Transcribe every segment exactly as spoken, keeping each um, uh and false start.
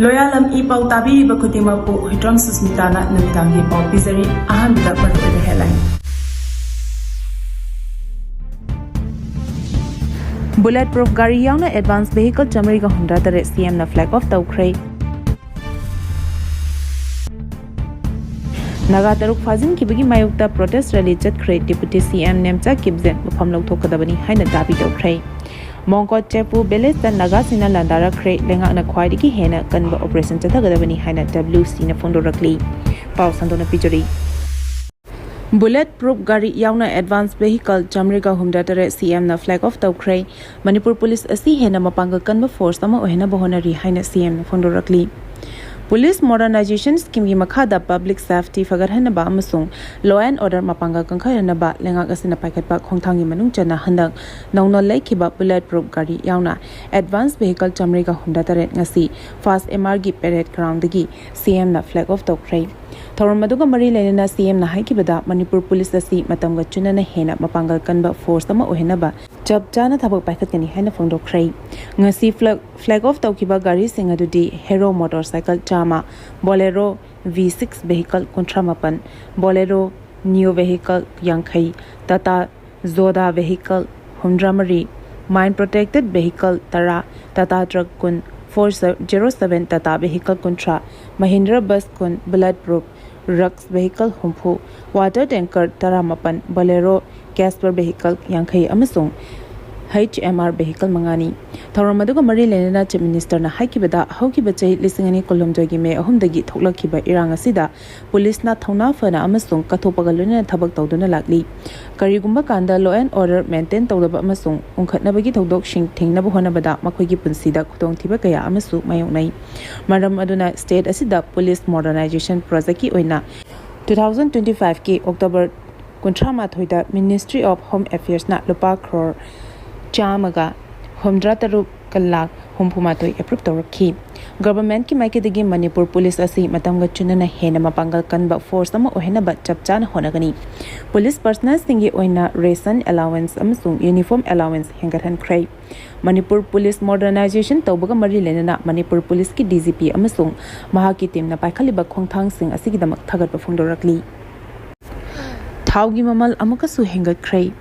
ꯂꯣꯌꯥꯂꯝ E ꯄꯥꯎ ꯇꯥꯕꯤꯔꯤꯕ ꯈꯨꯗꯤꯡꯃꯛꯄꯨ ꯍꯨꯏꯗ꯭ꯔꯣꯝ ꯁꯨꯁꯃꯤꯇꯥꯅ ꯅꯨꯃꯤꯗꯥꯡꯒꯤ ꯄꯥꯎ ꯄꯤꯖꯔꯤ꯫ ꯑꯍꯥꯟꯕꯗ ꯃꯔꯨꯑꯣꯏꯕ headline꯫ Bullet proof ꯒꯥꯔꯤ ꯌꯥꯎꯅ advance vehicle ꯆꯥꯃꯔꯤꯒ ꯍꯨꯝꯗ꯭ꯔꯥ ꯇꯔꯦꯠ CMꯅ flag off ꯇꯧꯈ꯭ꯔꯦ꯫ ꯅꯥꯒꯥ ꯇꯔꯨꯛ ꯐꯥꯖꯤꯟꯈꯤꯕꯒꯤ ꯃꯥꯌꯣꯛꯇ protest rally ꯆꯠꯈ꯭ꯔꯦ꯫ Deputy CM ꯅꯦꯝꯆꯥ ꯀꯤꯞꯖꯦꯟ ꯃꯐꯝ ꯂꯧꯊꯣꯛꯀꯗꯕꯅꯤ ꯍꯥꯏꯅ ꯗꯥꯕꯤ ꯇꯧꯈ꯭ꯔꯦ꯫ ꯃꯣꯡꯀꯣꯠ ꯆꯦꯄꯨ villageꯇ ꯅꯥꯒꯥꯁꯤꯡꯅ ꯂꯥꯟꯗꯥꯔꯛꯈ꯭ꯔꯦ꯫ ꯂꯩꯉꯥꯛꯅ ꯈ꯭ꯋꯥꯏꯗꯒꯤ ꯍꯦꯟꯅ ꯀꯟꯕ operation ꯆꯠꯊꯒꯗꯕꯅꯤ ꯍꯥꯏꯅ WCꯅ ꯐꯣꯡꯗꯣꯔꯛꯂꯤ꯫ ꯄꯥꯎ ꯁꯟꯗꯣꯛꯅ ꯄꯤꯖꯔꯤ꯫ Bullet proof ꯒꯥꯔꯤ ꯌꯥꯎꯅ advance vehicle ꯆꯥꯃꯔꯤꯒ ꯍꯨꯝꯗ꯭ꯔꯥ ꯇꯔꯦꯠ CMꯅ flag off ꯇꯧꯈ꯭ꯔꯦ꯫ ꯃꯅꯤꯄꯨꯔ ꯄꯨꯂꯤꯁ ꯑꯁꯤ ꯍꯦꯟꯅ ꯃꯄꯥꯡꯒꯜ ꯀꯟꯕ force ꯑꯃ ꯑꯣꯏꯍꯟꯅꯕ ꯍꯣꯠꯅꯔꯤ ꯍꯥꯏꯅ CMꯅ ꯐꯣꯡꯗꯣꯔꯛꯂꯤ꯫ Police modernization schemeꯒꯤ ꯃꯈꯥꯗ public safety ꯐꯒꯠꯍꯟꯅꯕ ꯑꯃꯁꯨꯡ law and order ꯃꯄꯥꯡꯒꯜ ꯀꯟꯈꯠꯍꯟꯅꯕ ꯂꯩꯉꯥꯛ ꯑꯁꯤꯅ ꯄꯥꯏꯈꯠꯄ ꯈꯣꯡꯊꯥꯡꯒꯤ ꯃꯅꯨꯡ ꯆꯟꯅ ꯍꯟꯗꯛ ꯅꯧꯅ ꯂꯩꯈꯤꯕ bullet proof ꯒꯥꯔꯤ ꯌꯥꯎꯅ advance vehicle ꯆꯥꯃꯔꯤꯒ ꯍꯨꯝꯗ꯭ꯔꯥ ꯇꯔꯦꯠ ꯉꯁꯤ first MRꯒꯤ parade groundꯗꯒꯤ CMꯅ flag off ꯇꯧꯈ꯭ꯔꯦ꯫ ꯊꯧꯔꯝ ꯑꯗꯨꯒ ꯃꯔꯤ ꯂꯩꯅꯅ CMꯅ ꯍꯥꯏꯈꯤꯕꯗ, ꯃꯅꯤꯄꯨꯔ ꯄꯨꯂꯤꯁ ꯑꯁꯤ ꯃꯇꯝꯒ ꯆꯨꯅꯅ ꯍꯦꯟꯅ ꯃꯄꯥꯡꯒꯜ ꯀꯟꯕ force ꯑꯃ ꯑꯣꯏꯍꯟꯅꯕ ꯆꯞ ꯆꯥꯅ ꯊꯕꯛ ꯄꯥꯏꯈꯠꯀꯅꯤ ꯍꯥꯏꯅ ꯐꯣꯡꯗꯣꯛꯈ꯭ꯔꯦ꯫ ꯉꯁꯤ flag, flag off ꯇꯧꯈꯤꯕ ꯒꯥꯔꯤꯁꯤꯡ ꯑꯗꯨꯗꯤ Hero motorcycle ꯆꯥꯝꯃ, Bolero V six vehicle ꯀꯨꯟꯊ꯭ꯔꯥ ꯃꯥꯄꯟ, Bolero Neo vehicle ꯌꯥꯡꯈꯩ, Tata Zoda vehicle ꯍꯨꯝꯗ꯭ꯔꯥ ꯃꯔꯤ, Mine protected vehicle ꯇꯔꯥ, Tata truck ꯀꯨꯟ, four zero seven Tata vehicle ꯀꯨꯟꯊ꯭ꯔꯥ, Mahindra bus ꯀꯨꯟ, bullet proof Lux vehicle ꯍꯨꯝꯐꯨ, water tanker ꯇꯔꯥ ꯃꯥꯄꯟ, Bolero Casper vehicle ꯌꯥꯡꯈꯩ ꯑꯃꯁꯨꯡ HMR vehicle ꯃꯉꯥꯅꯤ꯫ ꯊꯧꯔꯝ ꯑꯗꯨꯒ ꯃꯔꯤ ꯂꯩꯅꯅ Chief Ministerꯅ ꯍꯥꯏꯈꯤꯕꯗ, ꯍꯧꯈꯤꯕ ꯆꯍꯤ ꯂꯤꯁꯤꯡ ꯑꯅꯤ ꯀꯨꯟꯍꯨꯝꯗꯣꯏꯒꯤ May ꯑꯍꯨꯝꯗꯒꯤ ꯊꯣꯛꯂꯛꯈꯤꯕ ꯏꯔꯥꯡ ꯑꯁꯤꯗ ꯄꯨꯂꯤꯁꯅ ꯊꯧꯅꯥ ꯐꯅ ꯑꯃꯁꯨꯡ ꯀꯠꯊꯣꯛꯄꯒ ꯂꯣꯏꯅꯅ ꯊꯕꯛ ꯇꯧꯗꯨꯅ ꯂꯥꯛꯂꯤ꯫ ꯀꯔꯤꯒꯨꯝꯕ ꯀꯥꯟꯗ law and order maintain ꯇꯧꯗꯕ ꯑꯃꯁꯨꯡ ꯎꯪꯈꯠꯅꯕꯒꯤ ꯊꯧꯗꯣꯛꯁꯤꯡ ꯊꯤꯡꯅꯕ ꯍꯣꯠꯅꯕꯗ ꯃꯈꯣꯏꯒꯤ ꯄꯨꯟꯁꯤꯗ ꯈꯨꯗꯣꯡꯊꯤꯕ ꯀꯌꯥ ꯑꯃꯁꯨ ꯃꯥꯌꯣꯛꯅꯩ꯫ ꯃꯔꯝ ꯑꯗꯨꯅ state ꯑꯁꯤꯗ police modernization projectꯀꯤ ꯑꯣꯏꯅ two thousand twenty fiveꯀꯤ October ꯀꯨꯟꯊ꯭ꯔꯥ ꯃꯥꯊꯣꯏꯗ Ministry of Home Affairsꯅ ꯂꯨꯄꯥ ꯀ꯭ꯔꯣꯔ ꯆꯥꯝꯃꯒ ꯍꯨꯝꯗ꯭ꯔꯥ ꯇꯔꯨꯛ ꯂꯥꯈ ꯍꯨꯝꯐꯨ ꯃꯥꯊꯣꯏ ꯑꯦꯄ꯭ꯔꯨꯞ ꯇꯧꯔꯛꯈꯤ꯫ ꯒꯚꯔꯟꯃꯦꯟꯠꯀꯤ ꯃꯥꯏꯀꯩꯗꯒꯤ ꯃꯅꯤꯄꯨꯔ ꯄꯨꯂꯤꯁ ꯑꯁꯤ ꯃꯇꯝꯒ ꯆꯨꯅꯅ ꯍꯦꯟꯅ ꯃꯄꯥꯡꯒꯜ ꯀꯟꯕ ꯐꯣꯔꯁ ꯑꯃ ꯑꯣꯏꯍꯟꯅꯕ ꯆꯞ ꯆꯥꯅ ꯍꯣꯠꯅꯒꯅꯤ꯫ ꯄꯨꯂꯤꯁ ꯄꯔꯁꯅꯦꯜꯁꯤꯡꯒꯤ ꯑꯣꯏꯅ ꯔꯦꯁꯟ ꯑꯦꯂꯥꯋꯦꯟꯁ ꯑꯃꯁꯨꯡ ꯌꯨꯅꯤꯐꯣꯔꯝ ꯑꯦꯂꯥꯋꯦꯟꯁ ꯍꯦꯟꯒꯠꯍꯟꯈ꯭ꯔꯦ꯫ ꯃꯅꯤꯄꯨꯔ ꯄꯨꯂꯤꯁ ꯃꯣꯗꯔꯅꯥꯏꯖꯦꯁꯟ ꯇꯧꯕꯒ ꯃꯔꯤ ꯂꯩꯅꯅ ꯃꯅꯤꯄꯨꯔ ꯄꯨꯂꯤꯁꯀꯤ ꯗꯤ ꯖꯤ ꯄꯤ ꯑꯃꯁꯨꯡ ꯃꯍꯥꯛꯀꯤ ꯇꯤꯝꯅ ꯄꯥꯏꯈꯠꯂꯤꯕ ꯈꯣꯡꯊꯥꯡꯁꯤꯡ ꯑꯁꯤꯒꯤꯗꯃꯛ ꯊꯥꯒꯠꯄ ꯐꯣꯡꯗꯣꯔꯛꯂꯤ꯫ ꯊꯥꯎꯒꯤ ꯃꯃꯜ ꯑꯃꯨꯛꯀꯁꯨ ꯍꯦꯟꯒꯠꯈ꯭ꯔꯦ꯫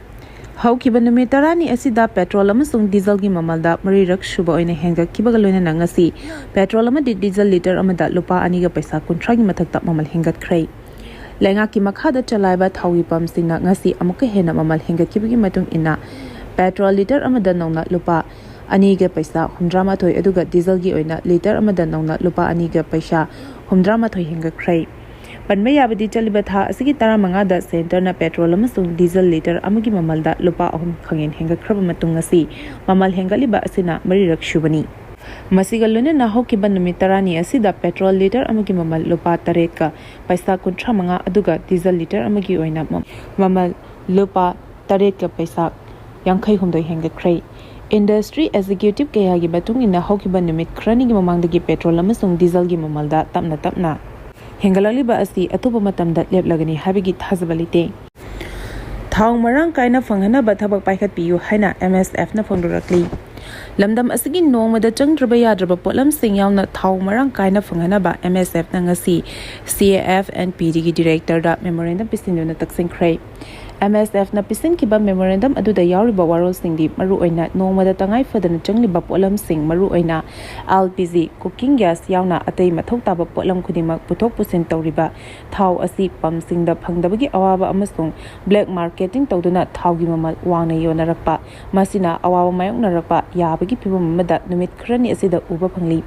ꯍꯧꯈꯤꯕ ꯅꯨꯃꯤꯠ ꯇꯔꯥꯅꯤ ꯑꯁꯤꯗ ꯄꯦꯇ꯭ꯔꯣꯜ ꯑꯃꯁꯨꯡ ꯗꯤꯖꯜꯒꯤ ꯃꯃꯜꯗ ꯃꯔꯤꯔꯛ ꯁꯨꯕ ꯑꯣꯏꯅ ꯍꯦꯟꯒꯠꯈꯤꯕꯒ ꯂꯣꯏꯅꯅ ꯉꯁꯤ ꯄꯦꯇ꯭ꯔꯣꯜ ꯑꯃꯗꯤ ꯗꯤꯖꯜ ꯂꯤꯇꯔ ꯑꯃꯗ ꯂꯨꯄꯥ ꯑꯅꯤꯒ ꯄꯩꯁꯥ ꯀꯨꯟꯊ꯭ꯔꯥꯒꯤ ꯃꯊꯛꯇ ꯃꯃꯜ ꯍꯦꯟꯒꯠꯈ꯭ꯔꯦ꯫ ꯂꯩꯉꯥꯛꯀꯤ ꯃꯈꯥꯗ ꯆꯂꯥꯏꯕ ꯊꯥꯎꯒꯤ ꯄꯝꯁꯤꯡꯅ ꯉꯁꯤ ꯑꯃꯨꯛꯀ ꯍꯦꯟꯅ ꯃꯃꯜ ꯍꯦꯟꯒꯠꯈꯤꯕꯒꯤ ꯃꯇꯨꯡ ꯏꯟꯅ ꯄꯦꯇ꯭ꯔꯣꯜ ꯂꯤꯇꯔ ꯑꯃꯗ ꯅꯧꯅ ꯂꯨꯄꯥ ꯑꯅꯤꯒ ꯄꯩꯁꯥ ꯍꯨꯝꯗ꯭ꯔꯥꯃꯥꯊꯣꯏ, ꯑꯗꯨꯒ ꯗꯤꯖꯜꯒꯤ ꯑꯣꯏꯅ ꯂꯤꯇꯔ ꯑꯃꯗ ꯅꯧꯅ ꯂꯨꯄꯥ ꯑꯅꯤꯒ ꯄꯩꯁꯥ ꯍꯨꯝꯗ꯭ꯔꯥꯃꯥꯊꯣꯏ ꯍꯦꯟꯒꯠꯈ꯭ꯔꯦ꯫ ꯄꯟꯕ ꯌꯥꯕꯗꯤ, ꯆꯠꯂꯤꯕ ꯊꯥ ꯑꯁꯤꯒꯤ ꯇꯔꯥꯃꯉꯥꯗ ꯁꯦꯟꯇꯔꯅ ꯄꯦꯇ꯭ꯔꯣꯜ ꯑꯃꯁꯨꯡ ꯗꯤꯖꯜ ꯂꯤꯇꯔ ꯑꯃꯒꯤ ꯃꯃꯜꯗ ꯂꯨꯄꯥ ꯑꯍꯨꯝ ꯈꯪꯍꯦꯟ ꯍꯦꯟꯒꯠꯈ꯭ꯔꯕ ꯃꯇꯨꯡ ꯉꯁꯤ ꯃꯃꯜ ꯍꯦꯟꯒꯠꯂꯤꯕ ꯑꯁꯤꯅ ꯃꯔꯤꯔꯛ ꯁꯨꯕꯅꯤ꯫ ꯃꯁꯤꯒ ꯂꯣꯏꯅꯅ ꯍꯧꯈꯤꯕ ꯅꯨꯃꯤꯠ ꯇꯔꯥꯅꯤ ꯑꯁꯤꯗ ꯄꯦꯇ꯭ꯔꯣꯜ ꯂꯤꯇꯔ ꯑꯃꯒꯤ ꯃꯃꯜ ꯂꯨꯄꯥ ꯇꯔꯦꯠꯀ ꯄꯩꯁꯥ ꯀꯨꯟꯊ꯭ꯔꯥ ꯃꯉꯥ, ꯑꯗꯨꯒ ꯗꯤꯖꯜ ꯂꯤꯇꯔ ꯑꯃꯒꯤ ꯑꯣꯏꯅ ꯃ-, ꯃꯃꯜ ꯂꯨꯄꯥ ꯇꯔꯦꯠꯀ ꯄꯩꯁꯥ ꯌꯥꯡꯈꯩ ꯍꯨꯝꯗꯣꯏ ꯍꯦꯟꯒꯠꯈ꯭ꯔꯦ꯫ ꯏꯟꯗꯁꯇ꯭ꯔꯤ ꯑꯦꯛꯖꯤꯀ꯭ꯌꯨꯇꯤꯚ ꯀꯌꯥꯒꯤ ꯃꯇꯨꯡ ꯏꯟꯅ, ꯍꯧꯈꯤꯕ ꯅꯨꯃꯤꯠ ꯈꯔꯅꯤꯒꯤ ꯃꯃꯥꯡꯗꯒꯤ ꯄꯦꯇ꯭ꯔꯣꯜ ꯑꯃꯁꯨꯡ ꯗꯤꯖꯜꯒꯤ ꯃꯃꯜꯗ ꯇꯞꯅ ꯇꯞꯅ ꯍꯦꯟꯒꯠꯂꯛꯂꯤꯕ ꯑꯁꯤ ꯑꯊꯨꯕ ꯃꯇꯝꯗ ꯂꯦꯞꯂꯒꯅꯤ ꯍꯥꯏꯕꯒꯤ ꯊꯥꯖꯕ ꯂꯩꯇꯦ꯫ ꯊꯥꯎ ꯃꯔꯥꯡ ꯀꯥꯏꯅ ꯐꯪꯍꯟꯅꯕ ꯊꯕꯛ ꯄꯥꯏꯈꯠꯄꯤꯌꯨ ꯍꯥꯏꯅ ꯑꯦꯝ ꯑꯦꯁ ꯑꯦꯐꯅ ꯐꯣꯡꯗꯣꯔꯛꯂꯤ꯫ ꯂꯝꯗꯝ ꯑꯁꯤꯒꯤ ꯅꯣꯡꯃꯗ ꯆꯪꯗ꯭ꯔꯕ ꯌꯥꯗ꯭ꯔꯕ ꯄꯣꯠꯂꯝꯁꯤꯡ ꯌꯥꯎꯅ ꯊꯥꯎ ꯃꯔꯥꯡ ꯀꯥꯏꯅ ꯐꯪꯍꯟꯅꯕ ꯑꯦꯝ ꯑꯦꯁ ꯑꯦꯐꯅ ꯉꯁꯤ C A F N P ꯗꯤꯒꯤ ꯗꯤꯔꯦꯛꯇꯔꯗ ꯃꯦꯃꯣꯔꯦꯟꯗꯝ ꯄꯤꯁꯤꯟꯗꯨꯅ ꯇꯛꯁꯤꯟꯈ꯭ꯔꯦ꯫ ꯑꯦꯝ ꯑꯦꯁ ꯑꯦꯐꯅ ꯄꯤꯁꯤꯟꯈꯤꯕ ꯃꯦꯃꯣꯔꯦꯟꯗꯝ ꯑꯗꯨꯗ ꯌꯥꯎꯔꯤꯕ ꯋꯥꯔꯣꯜꯁꯤꯡꯗꯤ ꯃꯔꯨꯑꯣꯏꯅ ꯅꯣꯡꯃꯗ ꯇꯉꯥꯏ ꯐꯗꯅ ꯆꯪꯂꯤꯕ ꯄꯣꯠꯂꯝꯁꯤꯡ, ꯃꯔꯨꯑꯣꯏꯅ L P G, cooking gas ꯌꯥꯎꯅ ꯑꯇꯩ ꯃꯊꯧ ꯇꯥꯕ ꯄꯣꯠꯂꯝ ꯈꯨꯗꯤꯡꯃꯛ ꯄꯨꯊꯣꯛ ꯄꯨꯁꯤꯟ ꯇꯧꯔꯤꯕ ꯊꯥꯎ ꯑꯁꯤ ꯄꯝꯁꯤꯡꯗ ꯐꯪꯗꯕꯒꯤ ꯑꯋꯥꯕ ꯑꯃꯁꯨꯡ ꯕ꯭ꯂꯦꯛ ꯃꯥꯔꯀꯦꯇꯤꯡ ꯇꯧꯗꯨꯅ ꯊꯥꯎꯒꯤ ꯃꯃꯜ ꯋꯥꯡꯅ ꯌꯣꯟꯅꯔꯛꯄ, ꯃꯁꯤꯅ ꯑꯋꯥꯕ ꯃꯥꯌꯣꯛꯅꯔꯛꯄ ꯌꯥꯕꯒꯤ ꯐꯤꯚꯝ ꯑꯃꯗ ꯅꯨꯃꯤꯠ ꯈꯔꯅꯤ ꯑꯁꯤꯗ ꯎꯕ ꯐꯪꯂꯤ꯫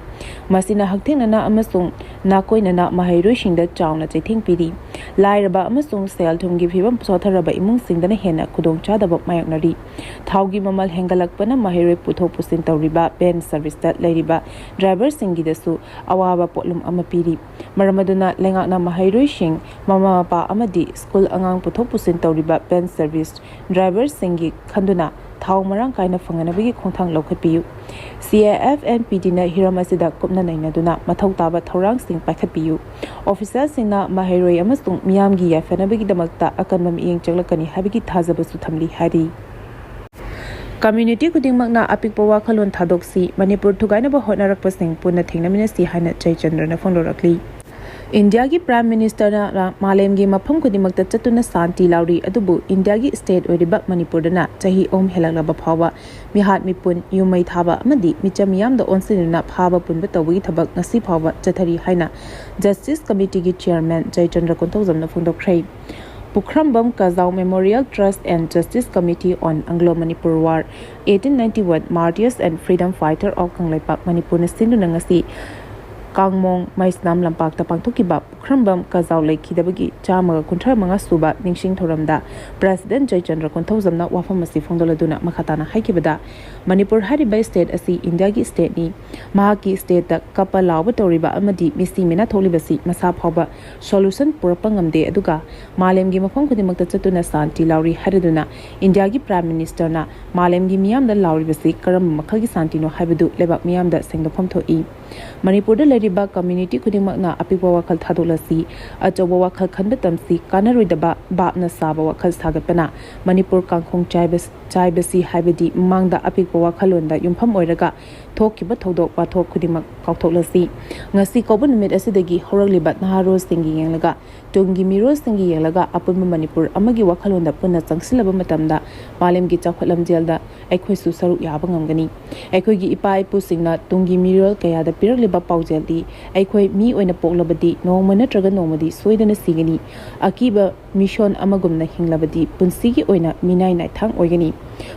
ꯃꯁꯤꯅ ꯍꯛꯊꯦꯡꯅꯅ ꯑꯃꯁꯨꯡ ꯅꯥꯀꯣꯏꯅꯅ ꯃꯍꯩꯔꯣꯏꯁꯤꯡꯗ ꯆꯥꯎꯅ ꯆꯩꯊꯦꯡ ꯄꯤꯔꯤ꯫ ꯂꯥꯏꯔꯕ ꯑꯃꯁꯨꯡ ꯁꯦꯜ ꯊꯨꯝꯒꯤ ꯐꯤꯚꯝ ꯁꯣꯠꯊꯔꯕ ꯏꯃꯨꯡꯁꯤꯡꯗꯅ ꯍꯦꯟꯅ ꯈꯨꯗꯣꯡꯆꯥꯗꯕ ꯃꯥꯌꯣꯛꯅꯔꯤ꯫ ꯊꯥꯎꯒꯤ ꯃꯃꯜ ꯍꯦꯟꯒꯠꯂꯛꯄꯅ ꯃꯍꯩꯔꯣꯏ ꯄꯨꯊꯣꯛ ꯄꯨꯁꯤꯟ ꯇꯧꯔꯤꯕ ꯚꯦꯟ ꯁꯔꯚꯤꯁꯇ ꯂꯩꯔꯤꯕ ꯗ꯭ꯔꯥꯏꯚꯔꯁꯤꯡꯒꯤꯗꯁꯨ ꯑꯋꯥꯕ ꯄꯣꯠꯂꯨꯝ ꯑꯃ ꯄꯤꯔꯤ꯫ ꯃꯔꯝ ꯑꯗꯨꯅ ꯂꯩꯉꯥꯛꯅ ꯃꯍꯩꯔꯣꯏꯁꯤꯡ, ꯃꯃꯥ ꯃꯄꯥ ꯑꯃꯗꯤ ꯁ꯭ꯀꯨꯜ ꯑꯉꯥꯡ ꯄꯨꯊꯣꯛ ꯄꯨꯁꯤꯟ ꯇꯧꯔꯤꯕ ꯚꯦꯟ ꯁꯔꯚꯤꯁ ꯗ꯭ꯔꯥꯏꯚꯔꯁꯤꯡꯒꯤ ꯈꯟꯗꯨꯅ ꯊꯥꯎ ꯃꯔꯥꯡ ꯀꯥꯏꯅ ꯐꯪꯅꯅꯕꯒꯤ ꯈꯣꯡꯊꯥꯡ ꯂꯧꯈꯠꯄꯤꯌꯨ꯫ C A F N P D ꯅ ꯍꯤꯔꯝ ꯑꯁꯤꯗ ꯀꯨꯞꯅ ꯅꯩꯅꯗꯨꯅ ꯃꯊꯧ ꯇꯥꯕ ꯊꯧꯔꯥꯡꯁꯤꯡ ꯄꯥꯏꯈꯠꯄꯤꯌꯨ꯫ ꯑꯣꯐꯤꯁꯔꯁꯤꯡꯅ ꯃꯍꯩꯔꯣꯏ ꯑꯃꯁꯨꯡ ꯃꯤꯌꯥꯝꯒꯤ ꯌꯥꯏꯐꯅꯕꯒꯤꯗꯃꯛꯇ ꯑꯀꯟꯕ ꯃꯤꯠꯌꯦꯡ ꯆꯪꯂꯛꯀꯅꯤ ꯍꯥꯏꯕꯒꯤ ꯊꯥꯖꯕꯁꯨ ꯊꯝꯂꯤ ꯍꯥꯏꯔꯤ꯫ ꯀꯝꯃ꯭ꯌꯨꯅꯤꯇꯤ ꯈꯨꯗꯤꯡꯃꯛꯅ ꯑꯄꯤꯛꯄ ꯋꯥꯈꯜꯂꯣꯟ ꯊꯥꯗꯣꯛꯁꯤ꯫ ꯃꯅꯤꯄꯨꯔ ꯊꯨꯒꯥꯏꯅꯕ ꯍꯣꯠꯅꯔꯛꯄꯁꯤꯡ ꯄꯨꯟꯅ ꯊꯦꯡꯅꯃꯤꯟꯅꯁꯤ ꯍꯥꯏꯅ ꯖꯌꯆꯟꯗ꯭ꯔꯅ ꯐꯣꯡꯗꯣꯔꯛꯂꯤ꯫ ꯏꯟꯗꯤꯌꯥꯒꯤ ꯄ꯭ꯔꯥꯏꯝ ꯃꯤꯅꯤꯁꯇꯔꯅ ꯃꯥꯂꯦꯝꯒꯤ ꯃꯐꯝ ꯈꯨꯗꯤꯡꯃꯛꯇ ꯆꯠꯇꯨꯅ ꯁꯥꯟꯇꯤ ꯂꯥꯎꯔꯤ, ꯑꯗꯨꯕꯨ ꯏꯟꯗꯤꯌꯥꯒꯤ ꯁ꯭ꯇꯦꯠ ꯑꯣꯏꯔꯤꯕ ꯃꯅꯤꯄꯨꯔꯗꯅ ꯆꯍꯤ ꯑꯍꯨꯝ ꯍꯦꯜꯂꯛꯂꯕ ꯐꯥꯎꯕ ꯃꯤꯍꯥꯠ ꯃꯤꯄꯨꯟ, ꯌꯨꯝ ꯃꯩ ꯊꯥꯕ ꯑꯃꯗꯤ ꯃꯤꯆꯝ ꯃꯤꯌꯥꯝꯗ ꯑꯣꯟꯁꯤꯟꯗꯨꯅ ꯐꯥꯕ ꯄꯨꯟꯕ ꯇꯧꯕꯒꯤ ꯊꯕꯛ ꯉꯁꯤ ꯐꯥꯎꯕ ꯆꯠꯊꯔꯤ ꯍꯥꯏꯅ ꯖꯁꯇꯤꯁ ꯀꯃꯤꯇꯤꯒꯤ ꯆꯤꯌꯔꯃꯦꯟ ꯖꯌꯆꯟꯗ꯭ꯔ ꯀꯣꯟꯊꯧꯖꯝꯅ ꯐꯣꯡꯗꯣꯛꯈ꯭ꯔꯦ꯫ Pukhrambam Kajao Memorial Trust and Justice Committee on Anglo Manipur War, eighteen ninety-one Martyrs and Freedom Fighter of Kangleipak ꯃꯅꯤꯄꯨꯔꯅ ꯁꯤꯟꯗꯨꯅ ꯉꯁꯤ ꯀꯥꯡꯃꯣꯡ ꯃꯩꯁꯅꯥꯝ ꯂꯝꯄꯥꯛꯇ ꯄꯥꯡꯊꯣꯛꯈꯤꯕ ꯄꯨꯈ꯭ꯔꯝꯕꯝ ꯀꯖꯥꯎ ꯂꯩꯈꯤꯗꯕꯒꯤ ꯆꯥꯝꯃꯒ ꯀꯨꯟꯊ꯭ꯔꯥ ꯃꯉꯥ ꯁꯨꯕ ꯅꯤꯡꯁꯤꯡ ꯊꯧꯔꯝꯗ ꯄ꯭ꯔꯦꯁꯤꯗꯦꯟꯠ ꯖꯌꯆꯟꯗ꯭ꯔ ꯀꯣꯟꯊꯧꯖꯝꯅ ꯋꯥꯐꯝ ꯑꯁꯤ ꯐꯣꯡꯗꯣꯛꯂꯗꯨꯅ ꯃꯈꯥ ꯇꯥꯅ ꯍꯥꯏꯈꯤꯕꯗ, ꯃꯅꯤꯄꯨꯔ ꯍꯥꯏꯔꯤꯕ ꯁ꯭ꯇꯦꯠ ꯑꯁꯤ ꯏꯟꯗꯤꯌꯥꯒꯤ ꯁ꯭ꯇꯦꯠꯅꯤ꯫ ꯃꯍꯥꯛꯀꯤ ꯁ꯭ꯇꯦꯠꯇ ꯀꯞꯄ ꯂꯥꯎꯕ ꯇꯧꯔꯤꯕ ꯑꯃꯗꯤ ꯃꯤꯁꯤ ꯃꯤꯅꯥ ꯊꯣꯛꯂꯤꯕꯁꯤ ꯃꯁꯥ ꯐꯥꯎꯕ ꯁꯣꯂꯨꯁꯟ ꯄꯨꯔꯛꯄ ꯉꯝꯗꯦ, ꯑꯗꯨꯒ ꯃꯥꯂꯦꯝꯒꯤ ꯃꯐꯝ ꯈꯨꯗꯤꯡꯃꯛꯇ ꯆꯠꯇꯨꯅ ꯁꯥꯟꯇꯤ ꯂꯥꯎꯔꯤ ꯍꯥꯏꯔꯗꯨꯅ ꯏꯟꯗꯤꯌꯥꯒꯤ ꯄ꯭ꯔꯥꯏꯝ ꯃꯤꯅꯤꯁꯇꯔꯅ ꯃꯥꯂꯦꯝꯒꯤ ꯃꯤꯌꯥꯝꯗ ꯂꯥꯎꯔꯤꯕꯁꯤ ꯀꯔꯝꯕ ꯃꯈꯜꯒꯤ ꯁꯥꯟꯇꯤꯅꯣ ꯍꯥꯏꯕꯗꯨ ꯂꯩꯕꯥꯛ ꯃꯤꯌꯥꯝꯗ ꯁꯦꯡꯗꯣꯛꯐꯝ ꯊꯣꯛꯏ꯫ ꯃꯅꯤꯄꯨꯔꯗ ꯂꯩꯔꯤꯕ ꯀꯝꯃ꯭ꯌꯨꯅꯤꯇꯤ ꯈꯨꯗꯤꯡꯃꯛꯅ ꯑꯄꯤꯛꯄ ꯋꯥꯈꯜ ꯊꯥꯗꯣꯛꯂꯁꯤ, ꯑꯆꯧꯕ ꯋꯥꯈꯜ ꯈꯟꯕ ꯇꯝꯁꯤ, ꯀꯥꯟꯅꯔꯣꯏꯗꯕ ꯚꯥꯞꯅ ꯁꯥꯕ ꯋꯥꯈꯜ ꯁꯥꯒꯠꯄꯅ ꯃꯅꯤꯄꯨꯔ ꯀꯥꯡꯈꯣꯡ ꯆꯥꯏꯕ-, ꯆꯥꯏꯕꯁꯤ ꯍꯥꯏꯕꯗꯤ ꯃꯃꯥꯡꯗ ꯑꯄꯤꯛꯄ ꯋꯥꯈꯜꯂꯣꯟꯗ ꯌꯨꯝꯐꯝ ꯑꯣꯏꯔꯒ ꯊꯣꯛꯈꯤꯕ ꯊꯧꯗꯣꯛ ꯋꯥꯊꯣꯛ ꯈꯨꯗꯤꯡꯃꯛ ꯀꯥꯎꯊꯣꯛꯂꯁꯤ꯫ ꯉꯁꯤ ꯀꯧꯕ ꯅꯨꯃꯤꯠ ꯑꯁꯤꯗꯒꯤ ꯍꯧꯔꯛꯂꯤꯕ ꯅꯍꯥꯔꯣꯜꯁꯤꯡꯒꯤ ꯌꯦꯡꯂꯒ ꯇꯨꯡꯒꯤ ꯃꯤꯔꯣꯜꯁꯤꯡꯒꯤ ꯌꯦꯡꯂꯒ ꯑꯄꯨꯟꯕ ꯃꯅꯤꯄꯨꯔ ꯑꯃꯒꯤ ꯋꯥꯈꯜꯂꯣꯟꯗ ꯄꯨꯟꯅ ꯆꯪꯁꯤꯜꯂꯕ ꯃꯇꯝꯗ ꯃꯥꯂꯦꯝꯒꯤ ꯆꯥꯎꯈꯠ ꯂꯝꯖꯦꯜꯗ ꯑꯩꯈꯣꯏꯁꯨ ꯁꯔꯨꯛ ꯌꯥꯕ ꯉꯝꯒꯅꯤ꯫ ꯑꯩꯈꯣꯏꯒꯤ ꯏꯄꯥ ꯏꯄꯨꯁꯤꯡꯅ ꯇꯨꯡꯒꯤ ꯃꯤꯔꯣꯜ ꯀꯌꯥꯗ ꯄꯤꯔꯛꯂꯤꯕ ꯄꯥꯎꯖꯦꯜꯗꯤ ꯑꯩꯈꯣꯏ ꯃꯤ ꯑꯣꯏꯅ ꯄꯣꯛꯂꯕꯗꯤ ꯅꯣꯡꯃ ꯅꯠꯇ꯭ꯔꯒ ꯅꯣꯡꯃꯗꯤ ꯁꯣꯏꯗꯅ ꯁꯤꯒꯅꯤ꯫ ꯑꯀꯤꯕ ꯃꯤꯁꯣꯟ ꯑꯃꯒꯨꯝꯅ ꯍꯤꯡꯂꯕꯗꯤ ꯄꯨꯟꯁꯤꯒꯤ ꯑꯣꯏꯅ ꯃꯤꯅꯥꯏ ꯅꯥꯏꯊꯥꯡ ꯑꯣꯏꯒꯅꯤ꯫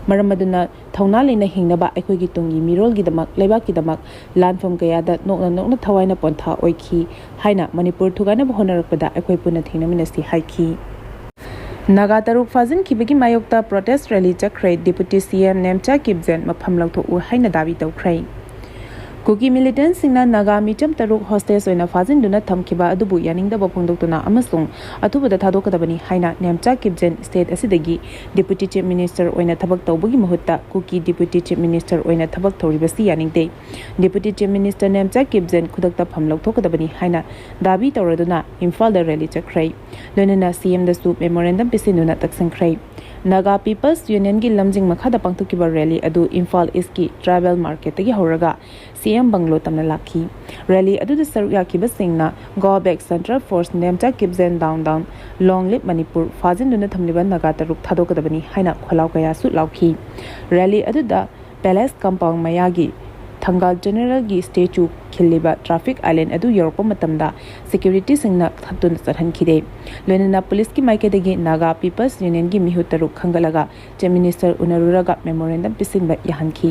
ꯃꯔꯝ ꯑꯗꯨꯅ ꯊꯧꯅꯥ ꯂꯩꯅ ꯍꯤꯡꯅꯕ ꯑꯩꯈꯣꯏꯒꯤ ꯇꯨꯡꯒꯤ ꯃꯤꯔꯣꯜꯒꯤꯗꯃꯛ, ꯂꯩꯕꯥꯛꯀꯤꯗꯃꯛ ꯂꯥꯟꯐꯝ ꯀꯌꯥꯗ ꯅꯣꯛꯅ ꯅꯣꯛꯅ ꯊꯋꯥꯏꯅ ꯄꯣꯟꯊꯥ ꯑꯣꯏꯈꯤ ꯍꯥꯏꯅ ꯃꯅꯤꯄꯨꯔ ꯊꯨꯒꯥꯏꯅꯕ ꯍꯣꯠꯅꯔꯛꯄꯗ ꯑꯩꯈꯣꯏ ꯄꯨꯟꯅ ꯊꯦꯡꯅꯃꯤꯟꯅꯁꯤ ꯍꯥꯏꯈꯤ꯫ ꯅꯥꯒꯥ ꯇꯔꯨꯛ ꯐꯥꯖꯤꯟꯈꯤꯕꯒꯤ ꯃꯥꯌꯣꯛꯇ ꯄ꯭ꯔꯣꯇꯦꯁ ꯔꯦꯂꯤ ꯆꯠꯈ꯭ꯔꯦ꯫ ꯗꯤꯄꯨꯇꯤ C M ꯅꯦꯝꯆꯥ ꯀꯤꯞꯖꯦꯟ ꯃꯐꯝ ꯂꯧꯊꯣꯛꯎ ꯍꯥꯏꯅ ꯗꯥꯕꯤ ꯇꯧꯈ꯭ꯔꯦ꯫ ꯀꯨꯀꯤ ꯃꯤꯂꯤꯇꯦꯟꯠꯁꯤꯡꯅ ꯅꯥꯒꯥ ꯃꯤꯆꯝ ꯇꯔꯨꯛ ꯍꯣꯁꯇꯦꯖ ꯑꯣꯏꯅ ꯐꯥꯖꯤꯟꯗꯨꯅ ꯊꯝꯈꯤꯕ ꯑꯗꯨꯕꯨ ꯌꯥꯅꯤꯡꯗꯕ ꯐꯣꯡꯗꯣꯛꯇꯨꯅ ꯑꯃꯁꯨꯡ ꯑꯊꯨꯕꯗ ꯊꯥꯗꯣꯛꯀꯗꯕꯅꯤ ꯍꯥꯏꯅ ꯅꯦꯝꯆꯥ ꯀꯤꯞꯖꯦꯟ ꯁ꯭ꯇꯦꯠ ꯑꯁꯤꯗꯒꯤ ꯗꯦꯄꯨꯇꯤ ꯆꯤꯐ ꯃꯤꯅꯤꯁꯇꯔ ꯑꯣꯏꯅ ꯊꯕꯛ ꯇꯧꯕꯒꯤ ꯃꯍꯨꯠꯇ ꯀꯨꯀꯤ ꯗꯦꯄꯨꯇꯤ ꯆꯤꯐ ꯃꯤꯅꯤꯁꯇꯔ ꯑꯣꯏꯅ ꯊꯕꯛ ꯇꯧꯔꯤꯕꯁꯤ ꯌꯥꯅꯤꯡꯗꯦ꯫ ꯗꯦꯄꯨꯇꯤ ꯆꯤꯐ ꯃꯤꯅꯤꯁꯇꯔ ꯅꯦꯝꯆꯥ ꯀꯤꯞꯖꯦꯟ ꯈꯨꯗꯛꯇ ꯐꯝ ꯂꯧꯊꯣꯛꯀꯗꯕꯅꯤ ꯍꯥꯏꯅ ꯗꯥꯕꯤ ꯇꯧꯔꯗꯨꯅ ꯏꯝꯐꯥꯜꯗ ꯔꯦꯂꯤ ꯆꯠꯈ꯭ꯔꯦ꯫ ꯂꯣꯏꯅꯅ ꯁꯤꯑꯦꯝꯗꯁꯨ ꯃꯦꯃꯣꯔꯦꯟꯗꯝ ꯄꯤꯁꯤꯟꯗꯨꯅ ꯇꯛꯁꯤꯟꯈ꯭ꯔꯦ꯫ ꯅꯥꯒꯥ ꯄꯤꯄꯜꯁ ꯌꯨꯅꯤꯌꯟꯒꯤ ꯂꯝꯖꯤꯡ ꯃꯈꯥꯗ ꯄꯥꯡꯊꯣꯛꯈꯤꯕ ꯔꯦꯂꯤ ꯑꯗꯨ ꯏꯝꯐꯥꯜ ꯏꯁꯀꯤ ꯇ꯭ꯔꯥꯏꯕꯦꯜ ꯃꯥꯔꯀꯦꯠꯇꯒꯤ ꯍꯧꯔꯒ ꯁꯤꯑꯦꯝ ꯕꯪꯒ꯭ꯂꯣ ꯇꯝꯅ ꯂꯥꯛꯈꯤ꯫ ꯔꯦꯂꯤ ꯑꯗꯨꯗ ꯁꯔꯨꯛ ꯌꯥꯈꯤꯕꯁꯤꯡꯅ "Go back Central Force, Nemcha ꯀꯤꯞꯖꯦꯟ down down, long live Manipur, ꯐꯥꯖꯤꯟꯗꯨꯅ ꯊꯝꯂꯤꯕ ꯅꯥꯒꯥ ꯇꯔꯨꯛ ꯊꯥꯗꯣꯛꯀꯗꯕꯅꯤ" ꯍꯥꯏꯅ ꯈꯣꯜꯂꯥꯎ ꯀꯌꯥꯁꯨ ꯂꯥꯎꯈꯤ꯫ ꯔꯦꯂꯤ ꯑꯗꯨꯗ ꯄꯦꯂꯦꯁ ꯀꯝꯄꯥꯎꯟ ꯃꯌꯥꯒꯤ ꯊꯪꯒꯥꯜ ꯖꯦꯅꯔꯦꯜꯒꯤ ꯁ꯭ꯇꯦꯆꯨ ꯈꯤꯜꯂꯤꯕ ꯇ꯭ꯔꯥꯐꯤꯛ ꯑꯥꯏꯂꯦꯟ ꯑꯗꯨ ꯌꯧꯔꯛꯄ ꯃꯇꯝꯗ ꯁꯦꯀ꯭ꯌꯨꯔꯤꯇꯤꯁꯤꯡꯅ ꯊꯠꯇꯨꯅ ꯆꯠꯍꯟꯈꯤꯗꯦ꯫ ꯂꯣꯏꯅꯅ ꯄꯨꯂꯤꯁꯀꯤ ꯃꯥꯏꯀꯩꯗꯒꯤ ꯅꯥꯒꯥ ꯄꯤꯄꯜꯁ ꯌꯨꯅꯤꯌꯟꯒꯤ ꯃꯤꯍꯨꯠ ꯇꯔꯨꯛ ꯈꯟꯒꯠꯂꯒ ꯆꯤꯐ ꯃꯤꯅꯤꯁꯇꯔ ꯎꯅꯔꯨꯔꯒ ꯃꯦꯃꯣꯔꯦꯟꯗꯝ ꯄꯤꯁꯤꯟꯕ ꯌꯥꯍꯟꯈꯤ꯫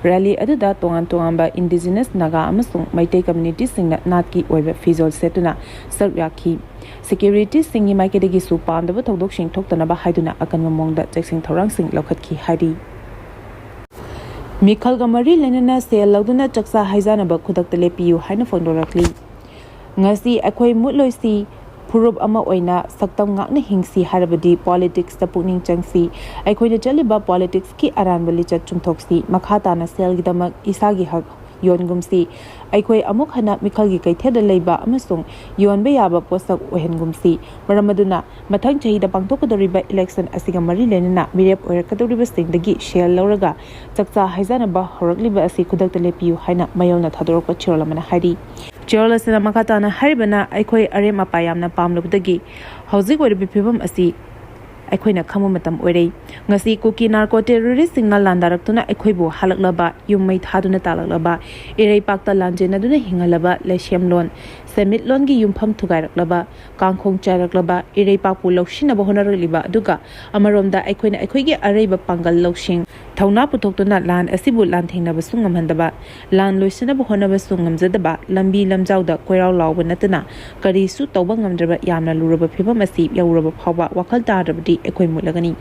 ꯔꯦꯂꯤ ꯑꯗꯨꯗ ꯇꯣꯉꯥꯟ ꯇꯣꯉꯥꯟꯕ ꯏꯟꯗꯤꯖꯤꯅꯁ ꯅꯥꯒꯥ ꯑꯃꯁꯨꯡ ꯃꯩꯇꯩ ꯀꯝꯃ꯭ꯌꯨꯅꯤꯇꯤꯁꯤꯡꯅ ꯅꯥꯠꯀꯤ ꯑꯣꯏꯕ ꯐꯤꯖꯣꯜ ꯁꯦꯠꯇꯨꯅ ꯁꯔꯨꯛ ꯌꯥꯈꯤ꯫ ꯁꯦꯀ꯭ꯌꯨꯔꯤꯇꯤꯁꯤꯡꯒꯤ ꯃꯥꯏꯀꯩꯗꯒꯤꯁꯨ ꯄꯥꯝꯗꯕ ꯊꯧꯗꯣꯛꯁꯤꯡ ꯊꯣꯛꯇꯅꯕ ꯍꯥꯏꯗꯨꯅ ꯑꯀꯟꯕ ꯃꯑꯣꯡꯗ ꯆꯦꯛꯁꯤꯟ ꯊꯧꯔꯥꯡꯁꯤꯡ ꯂꯧꯈꯠꯈꯤ ꯍꯥꯏꯔꯤ꯫ ꯃꯤꯈꯜꯒ ꯃꯔꯤ ꯂꯩꯅꯅ ꯁꯦꯜ ꯂꯧꯗꯨꯅ ꯆꯥꯛꯆꯥ ꯍꯩꯖꯥꯅꯕ ꯈꯨꯗꯛꯇ ꯂꯦꯞꯄꯤꯌꯨ ꯍꯥꯏꯅ ꯐꯣꯡꯗꯣꯔꯛꯂꯤ꯫ ꯉꯁꯤ ꯑꯩꯈꯣꯏ ꯃꯨꯠꯂꯣꯏꯁꯤ, ꯐꯨꯔꯨꯞ ꯑꯃ ꯑꯣꯏꯅ ꯁꯛꯇꯝ ꯉꯥꯛꯅ ꯍꯤꯡꯁꯤ ꯍꯥꯏꯔꯕꯗꯤ ꯄꯣꯂꯤꯇꯤꯛꯁꯇ ꯄꯨꯛꯅꯤꯡ ꯆꯪꯁꯤ꯫ ꯑꯩꯈꯣꯏꯅ ꯆꯠꯂꯤꯕ ꯄꯣꯂꯤꯇꯤꯛꯁꯀꯤ ꯑꯔꯥꯟꯕ ꯂꯤꯆꯠ ꯆꯨꯝꯊꯣꯛꯁꯤ꯫ ꯃꯈꯥ ꯇꯥꯅ ꯁꯦꯜꯒꯤꯗꯃꯛ ꯏꯁꯥꯒꯤ ꯍꯛ ꯌꯣꯟꯒꯨꯝꯁꯤ꯫ ꯑꯩꯈꯣꯏ ꯑꯃꯨꯛ ꯍꯟꯅ ꯃꯤꯈꯜꯒꯤ ꯀꯩꯊꯦꯜꯗ ꯂꯩꯕ ꯑꯃꯁꯨꯡ ꯌꯣꯟꯕ ꯌꯥꯕ ꯄꯣꯠꯁꯛ ꯑꯣꯏꯍꯟꯒꯨꯝꯁꯤ꯫ ꯃꯔꯝ ꯑꯗꯨꯅ ꯃꯊꯪ ꯆꯍꯤꯗ ꯄꯥꯡꯊꯣꯛꯀꯗꯧꯔꯤꯕ ꯏꯂꯦꯛꯁꯟ ꯑꯁꯤꯒ ꯃꯔꯤ ꯂꯩꯅꯅ ꯃꯤꯔꯦꯞ ꯑꯣꯏꯔꯛꯀꯗꯧꯔꯤꯕꯁꯤꯡꯗꯒꯤ ꯁꯦꯜ ꯂꯧꯔꯒ ꯆꯥꯛꯆꯥ ꯍꯩꯖꯥꯅꯕ ꯍꯧꯔꯛꯂꯤꯕ ꯑꯁꯤ ꯈꯨꯗꯛꯇ ꯂꯦꯞꯄꯤꯌꯨ ꯍꯥꯏꯅ ꯃꯌꯣꯜꯅ ꯊꯥꯗꯣꯔꯛꯄ ꯆꯦꯔꯣꯜ ꯑꯃꯅ ꯍꯥꯏꯔꯤ꯫ ꯆꯦꯔꯣꯜ ꯑꯁꯤꯅ ꯃꯈꯥ ꯇꯥꯅ ꯍꯥꯏꯔꯤꯕꯅ, ꯑꯩꯈꯣꯏ ꯑꯔꯦꯝ ꯑꯄꯥ ꯌꯥꯝꯅ ꯄꯥꯝꯂꯨꯕꯗꯒꯤ ꯍꯧꯖꯤꯛ ꯑꯣꯏꯔꯤꯕ ꯐꯤꯕꯝ ꯑꯁꯤ ꯑꯩꯈꯣꯏꯅ ꯈꯪꯕ ꯃꯇꯝ ꯑꯣꯏꯔꯦ꯫ ꯉꯁꯤ ꯀꯨꯀꯤ ꯅꯥꯔꯀꯣ ꯇꯦꯔꯣꯔꯤꯁꯁꯤꯡꯅ ꯂꯥꯟꯗꯥꯔꯛꯇꯨꯅ ꯑꯩꯈꯣꯏꯕꯨ ꯍꯥꯠꯂꯛꯂꯕ, ꯌꯨꯝ ꯃꯩ ꯊꯥꯗꯨꯅ ꯇꯥꯜꯂꯛꯂꯕ, ꯏꯔꯩꯄꯥꯛꯇ ꯂꯥꯟꯖꯦꯟꯅꯗꯨꯅ ꯍꯤꯡꯍꯜꯂꯕ, ꯂꯩꯁꯦꯝꯂꯣꯟ ꯁꯦꯟꯃꯤꯠꯂꯣꯟꯒꯤ ꯌꯨꯝꯐꯝ ꯊꯨꯒꯥꯏꯔꯛꯂꯕ, ꯀꯥꯡꯈꯣꯡ ꯆꯥꯏꯔꯛꯂꯕ, ꯏꯔꯩꯄꯥꯛꯄꯨ ꯂꯧꯁꯤꯟꯅꯕ ꯍꯣꯠꯅꯔꯛꯂꯤꯕ, ꯑꯗꯨꯒ ꯑꯃꯔꯣꯝꯗ ꯑꯩꯈꯣꯏꯅ ꯑꯩꯈꯣꯏꯒꯤ ꯑꯔꯩꯕ ꯄꯥꯡꯒꯜ ꯂꯧꯁꯤꯡ ꯊꯧꯅꯥ ꯄꯨꯊꯣꯛꯇꯨꯅ ꯂꯥꯟ ꯑꯁꯤꯕꯨ ꯂꯥꯟꯊꯦꯡꯅꯕꯁꯨ ꯉꯝꯍꯟꯗꯕ, ꯂꯥꯟ ꯂꯣꯏꯁꯤꯟꯅꯕ ꯍꯣꯠꯅꯕꯁꯨ ꯉꯝꯖꯗꯕ, ꯂꯝꯕꯤ ꯂꯝꯖꯥꯎꯗ ꯀꯣꯏꯔꯥꯎ ꯂꯥꯎꯕ ꯅꯠꯇꯅ ꯀꯔꯤꯁꯨ ꯇꯧꯕ ꯉꯝꯗ꯭ꯔꯕ ꯌꯥꯝꯅ ꯂꯨꯔꯕ ꯐꯤꯚꯝ ꯑꯁꯤ ꯌꯧꯔꯕ ꯐꯥꯎꯕ ꯋꯥꯈꯜ ꯇꯥꯗ꯭ꯔꯕꯗꯤ ꯑꯩꯈꯣꯏ ꯃꯨꯠꯂꯒꯅꯤ꯫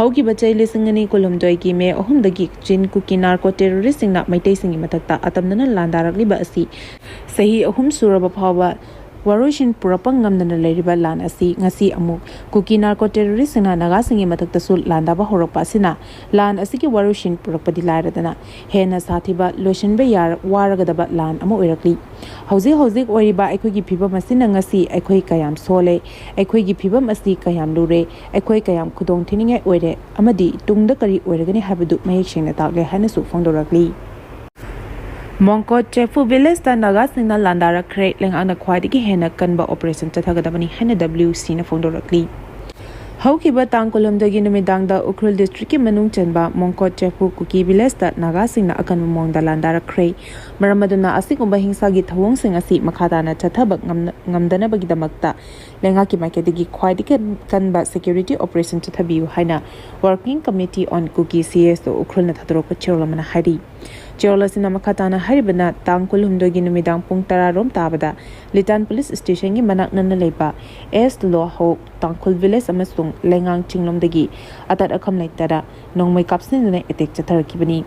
ꯍꯧꯈꯤꯕ ꯆꯍꯤ ꯂꯤꯁꯤꯡ ꯑꯅꯤ ꯀꯨꯟꯍꯨꯝꯗꯣꯏꯒꯤ ꯃꯦ ꯑꯍꯨꯝꯗꯒꯤ ꯆꯤꯟ ꯀꯨꯀꯤ ꯅꯥꯔꯀꯣ ꯇꯦꯔꯣꯔꯤꯁꯁꯤꯡꯅ ꯃꯩꯇꯩꯁꯤꯡꯒꯤ ꯃꯊꯛꯇ ꯑꯇꯝꯅꯅ ꯂꯥꯟꯗꯥꯔꯛꯂꯤꯕ ꯑꯁꯤ ꯆꯍꯤ ꯑꯍꯨꯝ ꯁꯨꯔꯕ ꯐꯥꯎꯕ ꯋꯥꯔꯣꯏꯁꯤꯟ ꯄꯨꯔꯛꯄ ꯉꯝꯗꯅ ꯂꯩꯔꯤꯕ ꯂꯥꯟ ꯑꯁꯤ ꯉꯁꯤ ꯑꯃꯨꯛ ꯀꯨꯀꯤ ꯅꯥꯔꯀꯣ ꯇꯦꯔꯣꯔꯤꯁꯁꯤꯡꯅ ꯅꯥꯒꯥꯁꯤꯡꯒꯤ ꯃꯊꯛꯇꯁꯨ ꯂꯥꯟꯗꯥꯕ ꯍꯧꯔꯛꯄ ꯑꯁꯤꯅ ꯂꯥꯟ ꯑꯁꯤꯒꯤ ꯋꯥꯔꯣꯏꯁꯤꯟ ꯄꯨꯔꯛꯄꯗꯤ ꯂꯥꯏꯔꯗꯅ ꯍꯦꯟꯅ ꯁꯥꯊꯤꯕ, ꯂꯣꯏꯁꯤꯟꯕ ꯌꯥꯔ-, ꯋꯥꯔꯒꯗꯕ ꯂꯥꯟ ꯑꯃ ꯑꯣꯏꯔꯛꯂꯤ꯫ ꯍꯧꯖꯤꯛ ꯍꯧꯖꯤꯛ ꯑꯣꯏꯔꯤꯕ ꯑꯩꯈꯣꯏꯒꯤ ꯐꯤꯕꯝ ꯑꯁꯤꯅ ꯉꯁꯤ ꯑꯩꯈꯣꯏ ꯀꯌꯥꯝ ꯁꯣꯜꯂꯦ, ꯑꯩꯈꯣꯏꯒꯤ ꯐꯤꯕꯝ ꯑꯁꯤ ꯀꯌꯥꯝ ꯂꯨꯔꯦ, ꯑꯩꯈꯣꯏ ꯀꯌꯥꯝ ꯈꯨꯗꯣꯡ ꯊꯤꯅꯤꯡꯉꯥꯏ ꯑꯣꯏꯔꯦ ꯑꯃꯗꯤ ꯇꯨꯡꯗ ꯀꯔꯤ ꯑꯣꯏꯔꯒꯅꯤ ꯍꯥꯏꯕꯗꯨ ꯃꯌꯦꯛ ꯁꯦꯡꯅ ꯇꯥꯛꯂꯦ ꯍꯥꯏꯅꯁꯨ ꯐꯣꯡꯗꯣꯔꯛꯂꯤ꯫ ꯃꯣꯡꯀꯣꯠ ꯆꯦꯐꯨ ꯚꯤꯂꯦꯖꯇ ꯅꯥꯒꯥꯁꯤꯡꯅ ꯂꯥꯟꯗꯥꯔꯛꯈ꯭ꯔꯦ, ꯂꯩꯉꯥꯛꯅ ꯈ꯭ꯋꯥꯏꯗꯒꯤ ꯍꯦꯟꯅ ꯀꯟꯕ ꯑꯣꯄꯔꯦꯁꯟ ꯆꯠꯊꯒꯗꯕꯅꯤ ꯍꯥꯏꯅ W C ꯅ ꯐꯣꯡꯗꯣꯔꯛꯂꯤ꯫ ꯍꯧꯈꯤꯕ ꯇꯥꯡ ꯀꯨꯟꯍꯨꯝꯗꯣꯏꯒꯤ ꯅꯨꯃꯤꯗꯥꯡꯗ ꯎꯈ꯭ꯔꯨꯜ ꯗꯤꯁꯇ꯭ꯔꯤꯛꯀꯤ ꯃꯅꯨꯡ ꯆꯟꯕ ꯃꯣꯡꯀꯣꯠ ꯆꯦꯐꯨ ꯀꯨꯀꯤ ꯚꯤꯂꯦꯖꯇ ꯅꯥꯒꯥꯁꯤꯡꯅ ꯑꯀꯟꯕ ꯃꯑꯣꯡꯗ ꯂꯥꯟꯗꯥꯔꯛꯈ꯭ꯔꯦ꯫ ꯃꯔꯝ ꯑꯗꯨꯅ ꯑꯁꯤꯒꯨꯝꯕ ꯍꯤꯡꯁꯥꯒꯤ ꯊꯧꯑꯣꯡꯁꯤꯡ ꯑꯁꯤ ꯃꯈꯥ ꯇꯥꯅ ꯆꯠꯊꯕ ꯉꯝꯅ-, ꯉꯝꯗꯅꯕꯒꯤꯗꯃꯛꯇ ꯂꯩꯉꯥꯛꯀꯤ ꯃꯥꯏꯀꯩꯗꯒꯤ ꯈ꯭ꯋꯥꯏꯗꯒꯤ ꯀꯟꯕ ꯁꯦꯀ꯭ꯌꯨꯔꯤꯇꯤ ꯑꯣꯄꯔꯦꯁꯟ ꯆꯠꯊꯕꯤꯌꯨ ꯍꯥꯏꯅ Working Committee on Kuki C S O ꯎꯈ꯭ꯔꯨꯜꯅ ꯊꯥꯗꯣꯔꯛꯄ ꯆꯦꯔꯣꯜ ꯑꯃꯅ ꯍꯥꯏꯔꯤ꯫ ꯆꯦꯔꯣꯜ ꯑꯁꯤꯅ ꯃꯈꯥ ꯇꯥꯅ ꯍꯥꯏꯔꯤꯕꯅ, ꯇꯥꯡ ꯀꯨꯟꯍꯨꯝꯗꯣꯏꯒꯤ ꯅꯨꯃꯤꯗꯥꯡ ꯄꯨꯡ ꯇꯔꯥ ꯔꯣꯝ ꯇꯥꯕꯗ ꯂꯤꯇꯥꯟ ꯄꯨꯂꯤꯁ ꯁ꯭ꯇꯦꯁꯟꯒꯤ ꯃꯅꯥꯛ ꯅꯛꯅ ꯂꯩꯕ ꯑꯦꯁ ꯂꯣꯍꯧ ꯇꯥꯡꯈꯨꯜ ꯚꯤꯂꯦꯖ ꯑꯃꯁꯨꯡ ꯂꯩꯉꯥꯡ ꯆꯤꯡꯂꯣꯝꯗꯒꯤ ꯑꯇꯠ ꯑꯈꯝ ꯂꯩꯇꯅ ꯅꯣꯡꯃꯩ ꯀꯥꯞꯁꯤꯟꯗꯨꯅ ꯑꯦꯇꯦꯛ ꯆꯠꯊꯔꯛꯈꯤꯕꯅꯤ꯫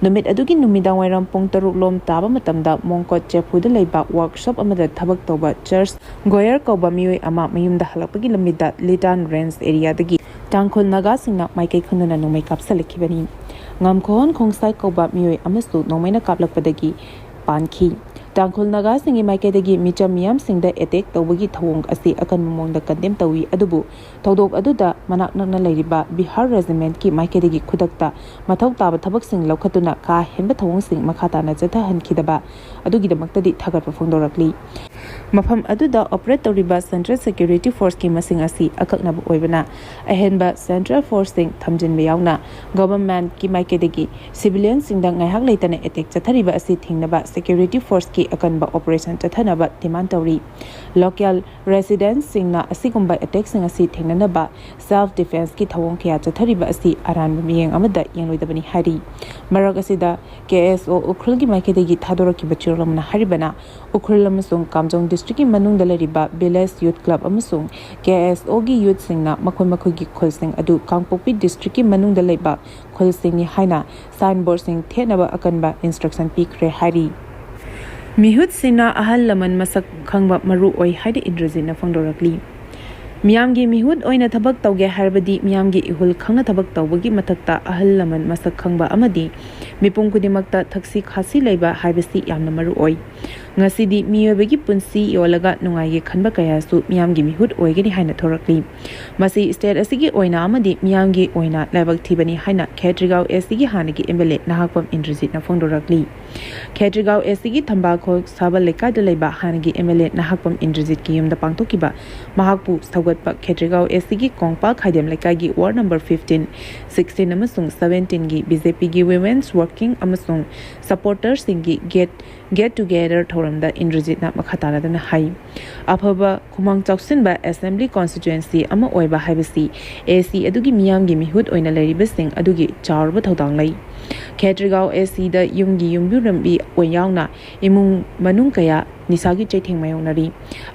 ꯅꯨꯃꯤꯠ ꯑꯗꯨꯒꯤ ꯅꯨꯃꯤꯗꯥꯡ ꯋꯥꯏꯔꯝ ꯄꯨꯡ ꯇꯔꯨꯛ ꯂꯣꯝ ꯇꯥꯕ ꯃꯇꯝꯗ ꯃꯣꯡꯀꯣꯠ ꯆꯦꯐꯨꯗ ꯂꯩꯕ ꯋꯥꯔꯛꯁꯣꯞ ꯑꯃꯗ ꯊꯕꯛ ꯇꯧꯕ ꯆꯔꯆ ꯒꯣꯌꯔ ꯀꯧꯕ ꯃꯤꯑꯣꯏ ꯑꯃ ꯃꯌꯨꯝꯗ ꯍꯜꯂꯛꯄꯒꯤ ꯂꯝꯕꯤꯗ ꯂꯤꯇꯥꯟ ꯔꯦꯟꯖ ꯑꯦꯔꯤꯌꯥꯗꯒꯤ ꯇꯥꯡꯈꯨꯜ ꯅꯥꯒꯥꯁꯤꯡꯅ ꯃꯥꯏꯀꯩ ꯈꯪꯗꯅ ꯅꯣꯡꯃꯩ ꯀꯥꯞꯁꯤꯜꯂꯛꯈꯤꯕꯅꯤ꯫ ꯉꯝꯈꯣꯍꯣꯟ ꯈꯣꯡꯁꯥꯏ ꯀꯧꯕ ꯃꯤꯑꯣꯏ ꯑꯃꯁꯨ ꯅꯣꯡꯃꯩꯅ ꯀꯥꯞꯂꯛꯄꯗꯒꯤ ꯄꯥꯟꯈꯤ꯫ ꯇꯥꯡꯈꯨꯜ ꯅꯥꯒꯥꯁꯤꯡꯒꯤ ꯃꯥꯏꯀꯩꯗꯒꯤ ꯃꯤꯆꯝ ꯃꯤꯌꯥꯝꯁꯤꯡꯗ ꯑꯦꯇꯦꯛ ꯇꯧꯕꯒꯤ ꯊꯧꯑꯣꯡ ꯑꯁꯤ ꯑꯀꯟꯕ ꯃꯑꯣꯡꯗ ꯀꯟꯗꯦꯝ ꯇꯧꯏ, ꯑꯗꯨꯕꯨ ꯊꯧꯗꯣꯛ ꯑꯗꯨꯗ ꯃꯅꯥꯛ ꯅꯛꯅ ꯂꯩꯔꯤꯕ ꯕꯤꯍꯥꯔ ꯔꯦꯖꯤꯃꯦꯟꯠꯀꯤ ꯃꯥꯏꯀꯩꯗꯒꯤ ꯈꯨꯗꯛꯇ ꯃꯊꯧ ꯇꯥꯕ ꯊꯕꯛꯁꯤꯡ ꯂꯧꯈꯠꯇꯨꯅ ꯀꯥ ꯍꯦꯟꯕ ꯊꯧꯑꯣꯡꯁꯤꯡ ꯃꯈꯥ ꯇꯥꯅ ꯆꯠꯊꯍꯟꯈꯤꯗꯕ ꯑꯗꯨꯒꯤꯗꯃꯛꯇꯗꯤ ꯊꯥꯒꯠꯄ ꯐꯣꯡꯗꯣꯔꯛꯂꯤ꯫ ꯃꯐꯝ ꯑꯗꯨꯗ ꯑꯣꯄꯔꯦꯠ ꯇꯧꯔꯤꯕ ꯁꯦꯟꯇ꯭ꯔꯦꯜ ꯁꯦꯀ꯭ꯌꯨꯔꯤꯇꯤ ꯐꯣꯔꯁꯀꯤ ꯃꯁꯤꯡ ꯑꯁꯤ ꯑꯀꯛꯅꯕ ꯑꯣꯏꯕꯅ, ꯑꯍꯦꯟꯕ ꯁꯦꯟꯇ꯭ꯔꯦꯜ ꯐꯣꯔꯁꯁꯤꯡ ꯊꯝꯖꯤꯟꯕ ꯌꯥꯎꯅ ꯒꯣꯚꯔꯟꯃꯦꯟꯠꯀꯤ ꯃꯥꯏꯀꯩꯗꯒꯤ ꯁꯤꯚꯤꯂꯤꯌꯟꯁꯤꯡꯗ ꯉꯥꯏꯍꯥꯛ ꯂꯩꯇꯅ ꯑꯦꯇꯦꯛ ꯆꯠꯊꯔꯤꯕ ꯑꯁꯤ ꯊꯤꯡꯅꯕ ꯁꯦꯀ꯭ꯌꯨꯔꯤꯇꯤ ꯐꯣꯔꯁꯀꯤ ꯑꯀꯟꯕ ꯑꯣꯄꯔꯦꯁꯟ ꯆꯠꯊꯅꯕ ꯗꯤꯃꯥꯟ ꯇꯧꯔꯤ꯫ ꯂꯣꯀꯦꯜ ꯔꯦꯁꯤꯗꯦꯟꯠꯁꯤꯡꯅ ꯑꯁꯤꯒꯨꯝꯕ ꯑꯦꯇꯦꯛꯁꯤꯡ ꯑꯁꯤ ꯊꯤꯡꯅꯅꯕ ꯁꯦꯜꯐ ꯗꯤꯐꯦꯟꯁꯀꯤ ꯊꯧꯑꯣꯡ ꯀꯌꯥ ꯆꯠꯊꯔꯤꯕ ꯑꯁꯤ ꯑꯔꯥꯟꯕ ꯃꯤꯠꯌꯦꯡ ꯑꯃꯗ ꯌꯦꯡꯂꯣꯏꯗꯕꯅꯤ ꯍꯥꯏꯔꯤ꯫ ꯃꯔꯛ ꯑꯁꯤꯗ, ꯀꯦ ꯑꯦꯁ ꯑꯣ ꯎꯈ꯭ꯔꯨꯜꯒꯤ ꯃꯥꯏꯀꯩꯗꯒꯤ ꯊꯥꯗꯣꯔꯛꯈꯤꯕ ꯆꯦꯔꯣꯜ ꯑꯃꯅ ꯍꯥꯏꯔꯤꯕꯅ, ꯎꯈ꯭ꯔꯨꯜ ꯑꯃꯁꯨꯡ ꯀꯥꯝꯖꯣꯡ ꯗꯤꯁꯇ꯭ꯔꯤꯛꯀꯤ ꯃꯅꯨꯡꯗ ꯂꯩꯔꯤꯕ ꯚꯤꯂꯦꯖ ꯌꯨꯠ ꯀ꯭ꯂꯕ ꯑꯃꯁꯨꯡ ꯀꯦ ꯑꯦꯁ ꯑꯣꯒꯤ ꯌꯨꯠꯁꯤꯡꯅ ꯃꯈꯣꯏ ꯃꯈꯣꯏꯒꯤ ꯈꯨꯜꯁꯤꯡ ꯑꯗꯨ ꯀꯥꯡꯄꯣꯛꯄꯤ ꯗꯤꯁꯇ꯭ꯔꯤꯛꯀꯤ ꯃꯅꯨꯡꯗ ꯂꯩꯕ ꯈꯨꯜꯁꯤꯡꯅꯤ ꯍꯥꯏꯅ ꯁꯥꯏꯟꯕꯣꯔꯗꯁꯤꯡ ꯊꯦꯠꯅꯕ ꯑꯀꯟꯕ ꯏꯟꯁꯇ꯭ꯔꯛꯁꯟ ꯄꯤꯈ꯭ꯔꯦ ꯍꯥꯏꯔꯤ꯫ ꯃꯤꯍꯨꯠꯁꯤꯡꯅ ꯑꯍꯜ ꯂꯃꯟ ꯃꯁꯛ ꯈꯪꯕ ꯃꯔꯨ ꯑꯣꯏ ꯍꯥꯏꯅ ꯏꯟꯗ꯭ꯔꯖꯤꯠꯅ ꯐꯣꯡꯗꯣꯔꯛꯂꯤ꯫ ꯃꯤꯌꯥꯝꯒꯤ ꯃꯤꯍꯨꯠ ꯑꯣꯏꯅ ꯊꯕꯛ ꯇꯧꯒꯦ ꯍꯥꯏꯔꯕꯗꯤ ꯃꯤꯌꯥꯝꯒꯤ ꯏꯍꯨꯜ ꯈꯪꯅ ꯊꯕꯛ ꯇꯧꯕꯒꯤ ꯃꯊꯛꯇ ꯑꯍꯜ ꯂꯃꯟ ꯃꯁꯛ ꯈꯪꯕ ꯑꯃꯗꯤ ꯃꯤꯄꯨꯝ ꯈꯨꯗꯤꯡꯃꯛꯇ ꯊꯛꯁꯤ ꯈꯥꯁꯤ ꯂꯩꯕ ꯍꯥꯏꯕꯁꯤ ꯌꯥꯝꯅ ꯃꯔꯨ ꯑꯣꯏ꯫ ꯉꯁꯤꯗꯤ ꯃꯤꯑꯣꯏꯕꯒꯤ ꯄꯨꯟꯁꯤ ꯌꯣꯜꯂꯒ ꯅꯨꯡꯉꯥꯏꯒꯦ ꯈꯟꯕ ꯀꯌꯥꯁꯨ ꯃꯤꯌꯥꯝꯒꯤ ꯃꯤꯍꯨꯠ ꯑꯣꯏꯒꯅꯤ ꯍꯥꯏꯅ ꯊꯣꯔꯛꯂꯤ꯫ ꯃꯁꯤ ꯁ꯭ꯇꯦꯠ ꯑꯁꯤꯒꯤ ꯑꯣꯏꯅ ꯑꯃꯗꯤ ꯃꯤꯌꯥꯝꯒꯤ ꯑꯣꯏꯅ ꯂꯥꯏꯕꯛ ꯊꯤꯕꯅꯤ ꯍꯥꯏꯅ ꯈꯦꯇ꯭ꯔꯤꯒꯥꯎ ꯑꯦꯁ ꯇꯤꯒꯤ ꯍꯥꯟꯅꯒꯤ ꯑꯦꯝ ꯑꯦꯜ ꯑꯦ ꯅꯍꯥꯛꯄꯝ ꯏꯟꯗ꯭ꯔꯖꯤꯠꯅ ꯐꯣꯡꯗꯣꯔꯛꯂꯤ꯫ ꯈꯦꯇ꯭ꯔꯤꯒꯥꯎ ꯑꯦꯁ ꯇꯤꯒꯤ ꯊꯝꯕꯥꯜꯈꯣꯛ ꯁꯥꯕꯜ ꯂꯩꯀꯥꯏꯗ ꯂꯩꯕ ꯍꯥꯟꯅꯒꯤ ꯑꯦꯝ ꯑꯦꯜ ꯑꯦ ꯅꯍꯥꯛꯄꯝ ꯏꯟꯗ꯭ꯔꯖꯤꯠꯀꯤ ꯌꯨꯝꯗ ꯄꯥꯡꯊꯣꯛꯈꯤꯕ ꯃꯍꯥꯛꯄꯨ ꯁꯧꯒꯠꯄ ꯈꯦꯇ꯭ꯔꯤꯒꯥꯎ ꯑꯦꯁ ꯇꯤꯒꯤ ꯀꯣꯡꯄꯥ ꯈꯥꯏꯗꯦꯝ ꯂꯩꯀꯥꯏꯒꯤ ꯋꯥꯔꯗ ꯅꯝꯕꯔ ꯐꯤꯐꯇꯤꯟ, ꯁꯤꯛꯁꯇꯤꯟ ꯑꯃꯁꯨꯡ ꯁꯚꯦꯟꯇꯤꯟꯒꯤ ꯕꯤ ꯖꯦ ꯄꯤꯒꯤ ꯋꯤꯃꯦꯟꯁ ꯋꯥꯔꯀꯤꯡ ꯑꯃꯁꯨꯡ ꯁꯄꯣꯔꯇꯔꯁꯤꯡꯒꯤ ꯒꯦꯠ ꯒꯦꯠ ꯇꯨꯒꯦꯗꯔ ꯊꯧꯔꯝꯗ ꯏꯟꯗ꯭ꯔꯖꯤꯠꯅ ꯃꯈꯥ ꯇꯥꯅꯗꯅ ꯍꯥꯏ, ꯑꯐꯕ ꯈꯨꯃꯥꯡ ꯆꯥꯎꯁꯤꯟꯕ ꯑꯦꯁꯦꯝꯕ꯭ꯂꯤ ꯀꯣꯟꯁꯇꯤꯇ꯭ꯋꯦꯟꯁꯤ ꯑꯃ ꯑꯣꯏꯕ ꯍꯥꯏꯕꯁꯤ ꯑꯦ ꯁꯤ ꯑꯗꯨꯒꯤ ꯃꯤꯌꯥꯝꯒꯤ ꯃꯤꯍꯨꯠ ꯑꯣꯏꯅ ꯂꯩꯔꯤꯕꯁꯤꯡ ꯑꯗꯨꯒꯤ ꯆꯥꯎꯔꯕ ꯊꯧꯗꯥꯡ ꯂꯩ꯫ ꯈꯦꯇ꯭ꯔꯤꯒꯥꯎ ꯑꯦ ꯁꯤꯗ ꯌꯨꯝꯒꯤ ꯌꯨꯝꯕꯨꯔꯦꯝꯕꯤ ꯑꯣꯏ ꯌꯥꯎꯅ ꯏꯃꯨꯡ ꯃꯅꯨꯡ ꯀꯌꯥ ꯅꯤꯁꯥꯒꯤ ꯆꯩꯊꯦꯡ ꯃꯥꯌꯣꯛꯅꯔꯤ꯫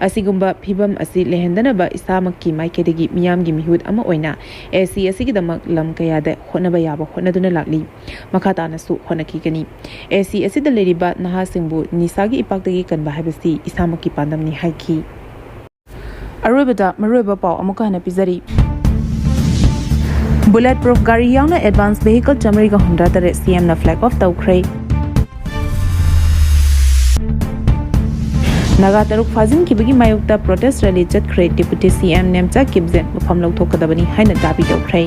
ꯑꯁꯤꯒꯨꯝꯕ ꯐꯤꯕꯝ ꯑꯁꯤ ꯂꯩꯍꯟꯗꯅꯕ ꯏꯁꯥꯃꯛꯀꯤ ꯃꯥꯏꯀꯩꯗꯒꯤ ꯃꯤꯌꯥꯝꯒꯤ ꯃꯤꯍꯨꯠ ꯑꯃ ꯑꯣꯏꯅ ꯑꯦ ꯁꯤ ꯑꯁꯤꯒꯤꯗꯃꯛ ꯂꯝ ꯀꯌꯥꯗ ꯍꯣꯠꯅꯕ ꯌꯥꯕ ꯍꯣꯠꯅꯗꯨꯅ ꯂꯥꯛꯂꯤ꯫ ꯃꯈꯥ ꯇꯥꯅꯁꯨ ꯍꯣꯠꯅꯈꯤꯒꯅꯤ꯫ ꯑꯦ ꯁꯤ ꯑꯁꯤꯗ ꯂꯩꯔꯤꯕ ꯅꯍꯥꯁꯤꯡꯕꯨ ꯅꯤꯁꯥꯒꯤ ꯏꯄꯥꯛꯇꯒꯤ ꯀꯟꯕ ꯍꯥꯏꯕꯁꯤ ꯏꯁꯥꯃꯛꯀꯤ ꯄꯥꯟꯗꯝꯅꯤ ꯍꯥꯏꯈꯤ꯫ ꯑꯔꯣꯏꯕꯗ ꯃꯔꯨꯑꯣꯏꯕ ꯄꯥꯎ ꯑꯃꯨꯛꯀ ꯍꯟꯅ ꯄꯤꯖꯔꯤ꯫ ꯕꯨꯂꯦꯠ ꯄ꯭ꯔꯨꯐ ꯒꯥꯔꯤ ꯌꯥꯎꯅ ꯑꯦꯗꯚꯥꯟꯁ ꯚꯦꯍꯤꯀꯜ ꯆꯥꯃꯔꯤꯒ ꯍꯨꯝꯗ꯭ꯔꯥ ꯇꯔꯦꯠ ꯁꯤ ꯑꯦꯝꯅ ꯐ꯭ꯂꯦꯒ ꯑꯣꯐ ꯇꯧꯈ꯭ꯔꯦ꯫ ꯅꯥꯒꯥ ꯇꯔꯨꯛ ꯐꯥꯖꯤꯟꯈꯤꯕꯒꯤ ꯃꯥꯌꯣꯛꯇ ꯄ꯭ꯔꯣꯇꯦꯁ ꯔꯦꯂꯤ ꯆꯠꯈ꯭ꯔꯦ꯫ ꯗꯤꯄꯨꯇꯤ ꯁꯤ ꯑꯦꯝ ꯅꯦꯝꯆꯥ ꯀꯤꯞꯖꯦꯟ ꯃꯐꯝ ꯂꯧꯊꯣꯛꯀꯗꯕꯅꯤ ꯍꯥꯏꯅ ꯗꯥꯕꯤ ꯇꯧꯈ꯭ꯔꯦ꯫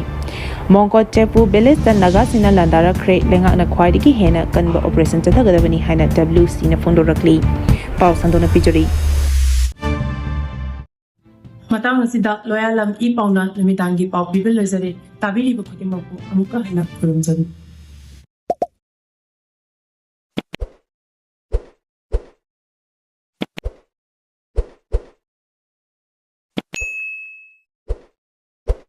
ꯃꯣꯡꯀꯣꯠ ꯆꯦꯄꯨ ꯚꯤꯂꯦꯖꯇ ꯅꯥꯒꯥꯁꯤꯡꯅ ꯂꯥꯟꯗꯥꯔꯛꯈ꯭ꯔꯦ꯫ ꯂꯩꯉꯥꯛꯅ ꯈ꯭ꯋꯥꯏꯗꯒꯤ ꯍꯦꯟꯅ ꯀꯟꯕ ꯑꯣꯄꯔꯦꯁꯟ ꯆꯠꯊꯒꯗꯕꯅꯤ ꯍꯥꯏꯅ ꯗꯕ꯭ꯂꯤꯎ ꯁꯤꯅ ꯐꯣꯡꯗꯣꯔꯛꯂꯤ꯫ ꯄꯥꯎ ꯁꯟꯗꯣꯛꯅ ꯄꯤꯖꯔꯤ꯫ ꯃꯇꯥꯡ ꯑꯁꯤꯗ ꯂꯣꯌꯥꯂꯝ ꯏ ꯄꯥꯎꯅ ꯅꯨꯃꯤꯗꯥꯡꯒꯤ ꯄꯥꯎ ꯄꯤꯕ ꯂꯣꯏꯖꯔꯦ꯫ ꯇꯥꯕꯤꯔꯤꯕ ꯈꯨꯗꯤꯡꯃꯛꯄꯨ ꯑꯃꯨꯛꯀ ꯍꯟꯅ ꯈꯨꯔꯨꯝꯖꯔꯤ꯫